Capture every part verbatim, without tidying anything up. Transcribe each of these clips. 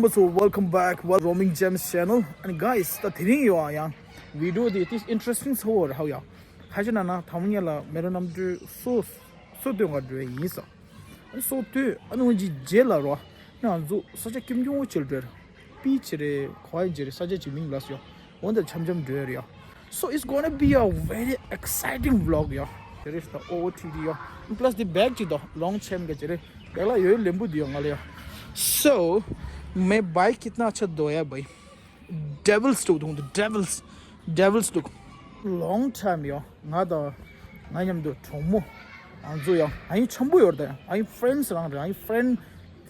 So welcome back, well, Roaming Gems channel. And guys, ད་དེ་རིང་ཡོད་ཡང་video དེ་ཏིས་interesting ཚ་བོ་རེད་ཧ་ཡ། ཁ་ཅིག་ན་ན་ཐང་ཉེ་ལ་མེ་རོ་གནམ་གྲུ་སོ་སོ་སྟོན་ག་འགྲོ་ཡིན་ས། སོ་སྟོན་ཨ་ནུ་ཅི་རྗེས་ལ་རོ། ང་ཚོ་ས་ཆ་ཀིམ་ཀྱོང་བོ་ཆེར་འགྲོ། པི་ཆི་རེད་ཁོ་ཡི་ཇེ་རེད་ས་ཆ་ཅིག་མིང་ལ་སོ། འོན་ཏེ་འཆམ་འཆམ་འགྲོ་ཡ་རེད་ཡ། So it's gonna be a very exciting vlog ཡ། དེ་རེད་ད་ཨོ་ཐི་དི་ཡ། Plus the bag ཅིག་དང་long chain ག་ཅི་རེད། དེ་ལ་ཡོད་ལེན་བུ་དི་ཡ་ང་ལ་ཡ། So मैं बाइक कितना अच्छा धोया भाई। Devil's to दूं तो Devil's Devil's too. Long time ཡ། ང་དང་ང་མཉམ་དུ་གྲོགས་མོ་ང་ཚོ་ཡང་ཨ་ཡིན་འཆམ་པོ་ཡོད་ད་ཡང་ཨ་ཡིན་friends རང་རེད་ཨ་ཡིན་friend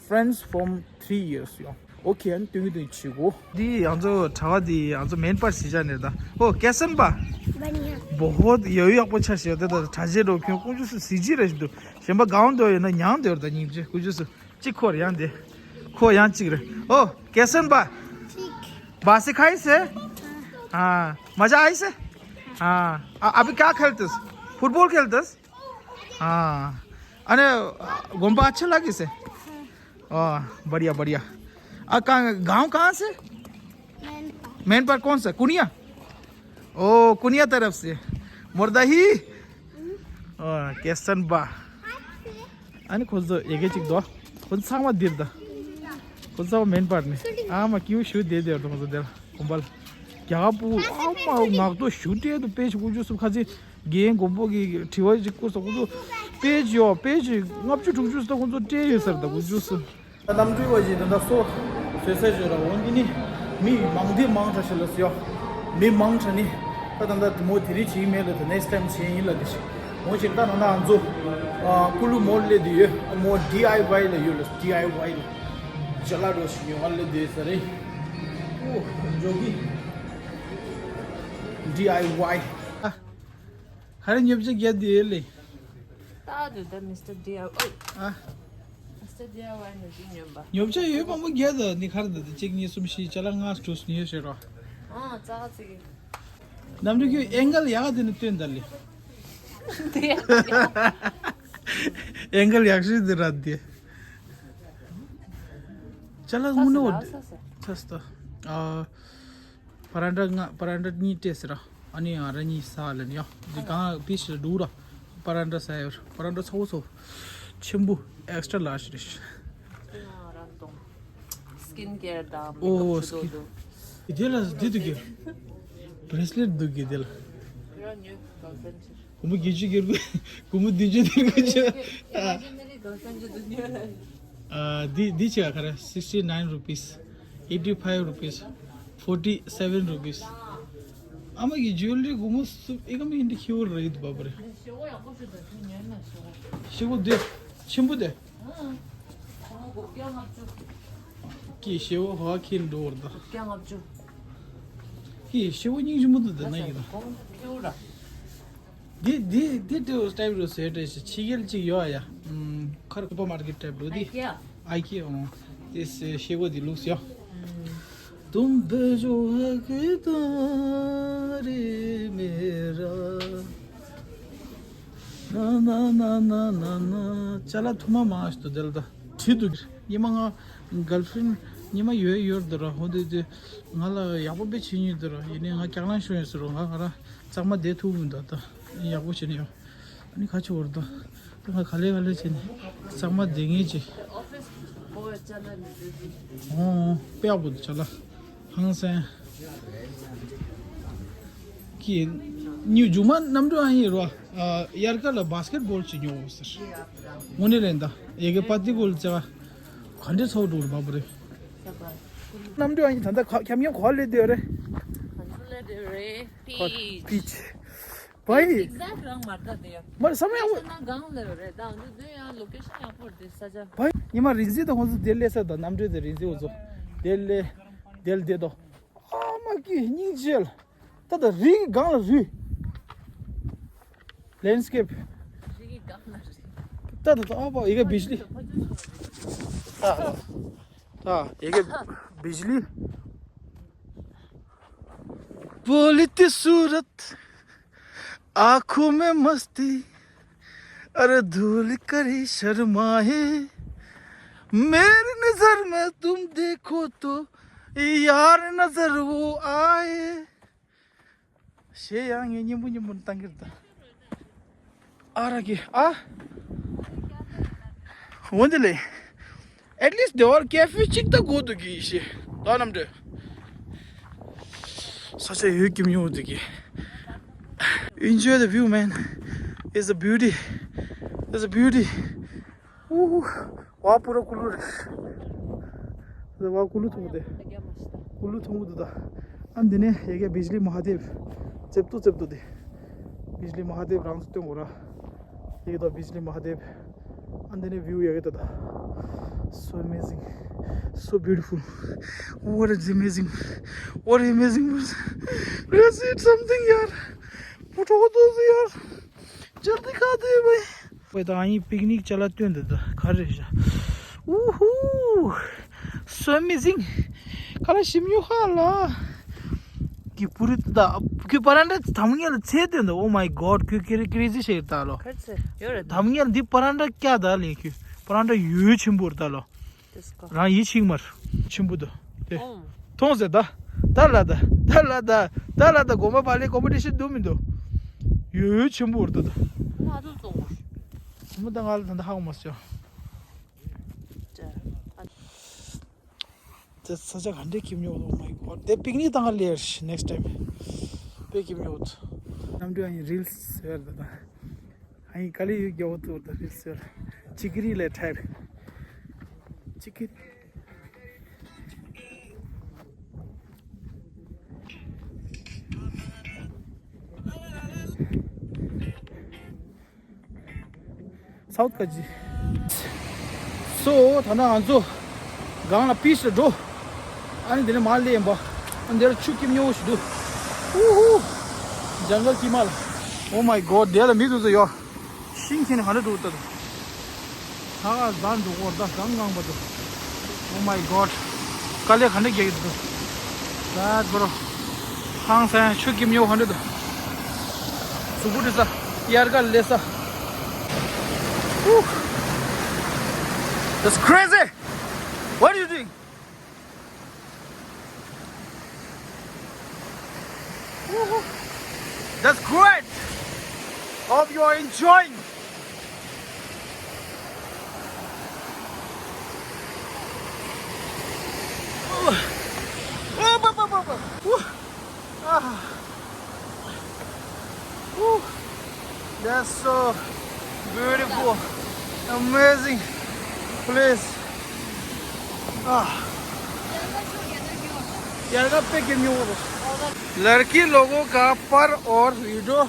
friends from three years ཡང་། Okay, ཨ་ནི་སྟོན་གྱི་འདུག་བྱེད་སྒོ། འདི་ང་ཚོ་གྲྭ་པ་འདི་ང་ཚོ་main part ཞིག་བཞག་ནས་ད། ཨོ་कैसन बा? बढ़िया। बहुत ཡག་ཡག་པོ་ཆགས་ཤག་དེ་ད་གྲྭ་ཆས་འགྲོ་ཁྱོད་ཀུན་སྤྱོད་སུ་གཟི་བརྗིད་རེ་ཞིག་འདུག་གཞན་པ་གང་འདོད་ཡོད་ན་མྱང་འདོད་ད་སྙིང་རྗེ་ཀུན་སྤྱོད་སུ་གཅིག་ཁོར་ཡང་དེ་ཁོ་ཡང་གཅིག་རེད། ཨོ कैसन बा? ठीक। बासी खाई से? हाँ। मजा आई से? हाँ। अभी क्या खेलते? फुटबॉल खेलते? हाँ। अरे गोम्बा अच्छा लगे से? हाँ, बढ़िया बढ़िया। आ, कहाँ, गांव कहाँ से? मेन पर। मेन पर कौन सा? कुनिया? ओ, कुनिया तरफ से। मोरदही? ओ, कैसन बा? अनि खोज एके चिक दो। खोज सामा दिर द। खोज सामा मेन पर ने। आमा क्यों शू दे दे तो खोज दे। कुंबल। क्या पू, आमा, नाक तो शू दे तो पेज कुछ सुखा जी। རྒན་མགོན་པོ་གི་དྲི་བ་ཅིག་བསྐུར་སོང་། ཁོ་ཚོ་དཔེ་ཅིག་ཡོད་དཔེ་ཅིག་ལྔ་བཅུ་དྲུག་ཅུ་ཙམ་ཁོ་ཚོ་སྤྲད་ཡོད་ཟེར་ད་ཁོ་ཚོས། ད་གནམ་གྲུའི་བ་ཞིག་ད་ལྟ་སོ་བཟོས་ཚར་ཞོར་ལ་འོ་འདི་ནི་མི་མང་དེ་མང་དྲགས་ཤག་ལ་ཟེར་ཡོད། མི་མང་དྲགས་ནི་ད་ད་ལྟ་དེ་མོ་དེ་རིང་བྱེད་ཀྱི་མེད་ལ་ད་next time བྱེད་ཡིན་ལ་དེ་ཞིག་འོ་ཞིག་ད་ད་ང་ཚོ་ཀུ་ལུ་མོལ་ལས་དེ་ཡོད་མོ་ཌི་ཨའི་ཝའི་ལ་ཡོད་ལ་ཌི་ཨའི་ཝའི་ལ་ཅ་ལག་འགྲོ་ཞིག་ཉོ་ག་ལ་དེ་ཟེར་རེད། ཨོ་འཇོག་གི་ཌི་ཨའི་ཝའི། ཧ་རེ་ཉོབ་ཅིག་རྒྱབ་དེ་ལེ། ཏག་ཏུ་ད་མི་སི་ཊར་ཌི་ཨའི་ཝའི། ཨ། མི་སི་ཊར་ཌི་ཨའི་ཝའི་ནས་ཅིག་ཉོན་པ། ཉོབ་ཅག་ཡོད་མང་པོ་རྒྱབ་ད་ནི་ཁར་ད་གཅིག་གཉིས་གསུམ་བཞི་ཅ་ལག་ལྔ་དྲུག་ཉོས་ཤེས་རོ། ཨ་ཙག་ཙིག་གནམ་གྲུ་ཁྱོད་ཨེང་གལ་ཡག་དེ་ནི་སྟོན་ད་ལེ། དེ་ཡག་ཨེང་གལ་ཡག་ཤོས་དེ་ར་དེ། ཅ་ལག་དངོས་གནས་འོ་དེ། ཚ་སྟ། ཨ། པ་རན་ཏྲ་ལྔ་པ་རན་ཏྲ་གཉིས་སྤྲད་ཟེར་ར། ཨ་ནི་ང་རང་གཉིས་ཟ་ལེན་ཡ། འདི་གང་པི་ཤི་འདུག་ར། པ་རན་ཏྲ་ཟ་ཡོད་པ་རན་ཏྲ་ཚ་བོ་ཚ་བོ། ཆེན་པོ་extra large རེད། ང་རང་གཏོང་། སི་ཀིན་ཀེར་དང་མེག་ཨོ་ཨབ་ཞུ་སི་ཀིན། དོ་འདུག་དེ་ལ་འདི་འདུག་གི་བྷེ་རེ་སི་ལེཊ་འདུག་གི་དེ་ལ། རང་ཉོས་གང་ཟེར་ཆེ། སྒོར་མོ་བརྒྱད་ཅུ་སྒེར་དགོས། སྒོར་མོ་བདུན་ཅུ་སྟེར་དགོས་ཆེ། ཨ། ཨ་འདི་འདི་ཆེ་ག་རེ་sixty nine rupees, eighty five rupees, forty seven rupees. ཨ་མ་གི་ཇུ་ལ་རི་སྒོར་མོ་སུ་ཨི་ཀ་མི་ཨིན་དི་ཁྱི་བོར་རེད་འདུག་པ་པ་རེད། ཤི་བོ་དེ་ཆེན་པོ་དེ། ཀི་ཤི་བོ་ཧ་ཁིན་འགྲོ་བར་ད། ཀི་ཤི་བོ་སྙིང་རྗེ་མོ་འདུག་དེ་ན་ཡིན་ད། འདི་འདི་འདི་ཏེའུ་ཊའིབ་རུ་སེ་ཏྲེ་ཤི་ཕྱི་རྒྱལ་གཅིག་ཡོད་ཡ། ཁར་སུ་པར་མར་ཀེཊ་ཊའིབ་རུ་འདི། ཨའི་ཀི་ཨོ། དེ་སེ་ཤེ་གོ་འདི་ལུགས་སི་ཡ། དུམ་བེ་ཇོ་ཧ་ཀེ་ཏ་རེ་མེ་ར། ན་ན་ན་ན་ན་ན། ཅ་ལག་ཐུ་མ་མང་ཞིག་ཏུ་དེ་ལ་ད་བྲིས་འདུག་ཉི་མ་ང་གརལ་ཕི་རེན་ཉི་མ་ཡོད་ཡོད་དུ་ར་ཧོ་དེ་དེ་ང་ལ་ཡག་པོ་དཔེ་བྱེད་ཉིད་དུ་ར་ཡིན་ནའི་ང་སྐྱག་ལང་ཤོར་ཡོད་ཟེར་རོ་ང་ང་ར། གཙང་མ་བསྡད་ཐུབ་མི་འདུག་ད་ཡག་པོ་བྱས་ནས་ཡོང་། ཨ་ནི་ཁ་ཆེ་བོར་འདུག་ད་ང་ག་ལེ་ག་ལེ་བྱས་ནས་གཙང་མ་བསྡད་ངེས་ཀྱི། ཨོ་དཔེ་ཡག་པོ་འདུག་ཅ་ལག་ཧང་སང་། ཀི་ཉིའུ་ཇུ་མ་གནམ་གྲུ་ཨ་ཡིན་རོ། དབྱར་ཁ་ལ་བྷ་སི་ཀེ་ཊི་བྷོལ་ཅིག་ཉོ་འོ་ཟེར། དངོས་གནས་རེད་ད། ཡ་གི་པ་ཏི་བྷོལ་ཙེ་ག་འདྲས་ཚོགས་འགྲོ་རེད་མ་པ་རེད། གནམ་གྲུ་ཨ་ཡིན་ད་ལྟ་ཁ་ཁྱམ་ཡང་གོ་ལེ་དེ་རེད། ག་ཚོད་ལེ་དེ་རེད། པིཆ། པིཆ། བའི། ཨིག་ཛེག་རང་མ་རེད་ད་དེ་ཡང་། མ་རེད་བསམ་ཡང་། ཤ་ན་གང་ལེ་རེད་ད་འདི་དེ་ཡང་ལོ་ཀེ་ཤན་ཡག་པོ་རེད་དེ་ས་ཆ། བའི། ཉི་མ་རིག་འཛིན་དང་ཁོང་ཚོ་དེ་སླེབས་ས་དང་གནམ་གྲུ་དེ་རིག་འཛིན་འོ་ཚོ་དེ་སླེབས་དེ་སླེབས་དོ། ཨ་མ་ཀི་སྙིང་རྗེ་ལ། ད་ད་རི་གི་སྒང་ལ་རི། ལེན་སི་ཀེབ། རི་གི་སྒང་ལ་རི། ད་ད་ད་ཨ་པ་ཡི་གེ་བིཇ་ལི། ད་ད་ཡི་གེ་བིཇ་ལི། बोलती सूरत आंखों में मस्ती अरे धूल करी शर्माए मेरी नजर में तुम देखो तो यार नजर वो आए। ཞེས་ཡང་ངས་སྙན་པོ་སྙན་པོ་བཏང་གི་རེད་ད། ཨ་ར་གི་ཨ། འོན་ཏེ་ལེ། At least there are cafe གཅིག་ད་དགོས་འདུག་གི་ཞེས་ད་རྣམ་འདྲེ། ས་ཆ་ཡོད་ཀྱི་མྱོང་འདུག་གི། Enjoy the view, man. It's a beauty. It's a beauty. Ooh, वाह पूरा कुल्लू रे। वाह कुल्लू थोंग दे। कुल्लू थोंग दे दा। ཨ་འདི་ནས་ཡ་གི་བིཇ་ལི་མ་ཧ་དེབ། ཙེབ་ཏུ་ཙེབ་ཏུ་དེ། བིཇ་ལི་མ་ཧ་དེབ་རང་ཚོ་སྟོན་གོ་ར། ཡ་གི་ད་བིཇ་ལི་མ་ཧ་དེབ། ཨ་འདི་ནས་view ཡ་གི་ད་ད། So amazing. So beautiful. What is amazing? What is amazing? Let's eat something, यार. भूख बहुत तेज है, यार. जल्दी खाते हैं भाई. ཝེ་ད་ཨ་ཡིན་པིག་ནིག་ཅ་ལག་སྟོན་འདི་ད་ག་རེ་རེད་ཤག Woohoo. So amazing. ཁ་ལག་ཞིམ་ཉོ་ཧ་ལ། གི་པུ་རི་ད་གི་པ་རན་ཏྲ་དམ་ངེ་ལ་ཚེ་སྟོན་ད། Oh my god. གི་ཀི་ཀི་རི་ཟི་ཤེ་ད་ལོ། ཁར་ཚེ་ཡོད་རེད་ད། དམ་ངེ་ལ་འདི་པ་རན་ཏྲ་ཀྱ་ད་ལེ་གི་པ་རན་ཏྲ་ཡོད་ཆེན་པོ་རེད་ད་ལོ། དེ་སྐོར། རང་ཡིད་ཆེས་མར་ཆེན་པོ་འདུག་དེ། ཨོམ། མཐོང་ཟེར་ད། ད་ལ་ད། ད་ལ་ད། ད་ལ་ད་དགོན་པ་པ་ལའི་ཀོམ་པི་ཊི་ཤན་འདུག་མི་འདུག་ཡོད་ཡོད་ཆེན་པོ་འདུག་ད། ང་ཚོ་གཙོ་བོ། མོ་ད་ང་ལ་ད་ད་ཧ་གོ་མ་སོང་། ད། དེ་ས་ཆ་ག་འདྲའི་ཁྱིམ་ཉོ་འདུག Oh my god. དེ་པིག་ནིག་བཏང་ག་ལེར་next time. དཔེ་ཁྱིམ་ཉོ་འདུག་རྣམ་གྲོལ་ཨ་ཡིན་རིལ་ཟེར་ད་ད། ཨ་ཡིན་ག་ལེ་ཡོད་རྒྱ་བོ་ཐུར་ད་རིལ་ཟེར། ཅི་ཀི་རི་ལས་ཐར། ཅི་ཀི་རི། སའུཐ་ཀ་ཇི། སོ་ད་ནང་ང་ཚོ་སྒང་ལ་པིཆ་ལ་འགྲོ། ཨ་ནི་དེ་ནས་མར་སླེབས་ཡིན་པ། ཨ་ནི་དེར་ཆུ་སྐྱིབས་སྙོ་ཞིག་འདུག་ཨུ་ཧུ། ཇང་གལ་དཀྱིལ་མ་ལ། Oh my god. དེ་ལ་མི་འདུག་ཚོ་ཡོ། ཤིང་ཁྱེར་ནས་ག་འདྲ་འགྲོ་ད། ད་ག་ཟ་འགྲོ་གོ་ད་གང་གང་པ་འདུག Oh my god. དཀའ་ལས་ག་འདྲ་རྒྱག་གི་འདུག་ད་འགྲོ། ཧང་སང་ཆུ་སྐྱིབས་སྙོ་ག་འདྲ་འདུག་གཟུགས་པོ་འདྲི་ས། དབྱར་ཁ་ལས་ས། Woo. That's crazy. What are you doing? Woohoo. That's great. Hope you are enjoying. Woo. Woo, woo, woo, woo, woo. Woo. Ah. Woo. That's so beautiful. Amazing place. Ah. लड़की लोगों का पर और वीडियो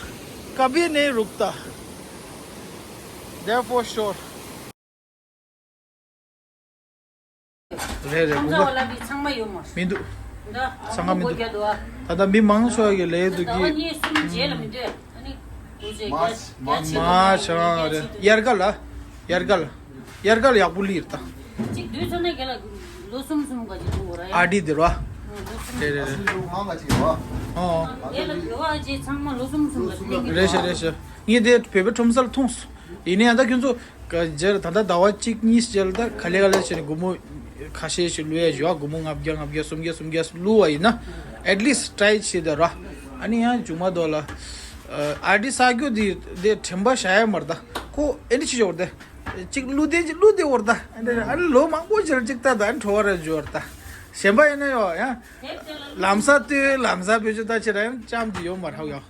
कभी नहीं रुकता। There for sure. རེད་རེད། ཁོང་ཚང་བ་ལ་དེ་ཚང་མ་ཡོད་མ་རེད། མི་འདུག་འདི་ཚང་མ་མི་འདུག་སྒོ་རྒྱག་འདུག་ཨ། ད་ལྟ་མི་མང་ཤོས་ཀྱི་ལས་འདུག་ཟླ་བ་གི་གཉིས་གསུམ་རྗེས་ལ་མི་འདུག་ཨ་ནི་དགུ་རྗེས་བརྒྱ་བརྒྱ་ཕྱིན་འདུག་མ་ཆ་རེད། དགུ་རྗེས་དབྱར་ཁ་ལ། དབྱར་ཁ་ལ། དབྱར་ཁ་ལ་ཡག་པོ་ལིར་ད། གཅིག་དུས་ཚོད་ནས་རྒན་ལ་ལོ་གསུམ་གསུམ་ག་ཅིག་འདུག་ར་ཡ། ཨ་དི་དེ་ར། ལོ་གསུམ་རེད་རེད་རེད། ཨོ། རྒན་ལ་ལོ་ཨ་ཅེ་ཚང་མ་ལོ་གསུམ་གསུམ་ག་ཅིག་ལེན་གི་རེད་ཤག་རེད་ཤག་ངས་དེ་བོད་པའི་ཁྲོམ་ས་ལ་མཐོང་སོང་། ཡིན་ན་ཡང་ད་ཁྱོད་ཚོ། ཀ་རྗེས་ད་ལྟ་ཟླ་བ་གཅིག་གཉིས་རྗེས་ལ་ད་ག་ལེ་ག་ལེ་བྱས་ནས་སྒོར་མོ་ཁ་ཤས་ཤིག་བླུག་ཡ་བྱོས། སྒོར་མོ་ལྔ་བརྒྱ་ལྔ་བརྒྱ་སུམ་བརྒྱ་སུམ་བརྒྱ་བླུག་པ་ཡིན་ན། at least try བྱེད་ད་ར། ཨ་ནི་ཡང་མཇུག་མ་དོ་ལ། ཨ་དི་ས་རྒྱུ་དེ་དེ་དྲན་པ་བཞག་ཡ་མ་རེད་ད། ཁོ་ཨེ་འདྲ་ཞིག་ཡོད་རེད་ད། གཅིག་བླུག་དེ་གཅིག་བླུག་དེ་འོར་ད། ཨ་ནི་ལོ་མང་པོ་རྗེས་ལ་གཅིག་ད་ད་ཨ་ནི་བྲོ་བ་ར་འཇུ་བར་ད། གཞན་པ་ཡིན་ན་ཡོ་ཡང་། ལམ་སང་ལྟོས་ལམ་སང་བེད་སྤྱོད་ད་བྱེད་ར་ཡང་ཅམ་དེ་ཡོད་མ་རེད་ཡོ།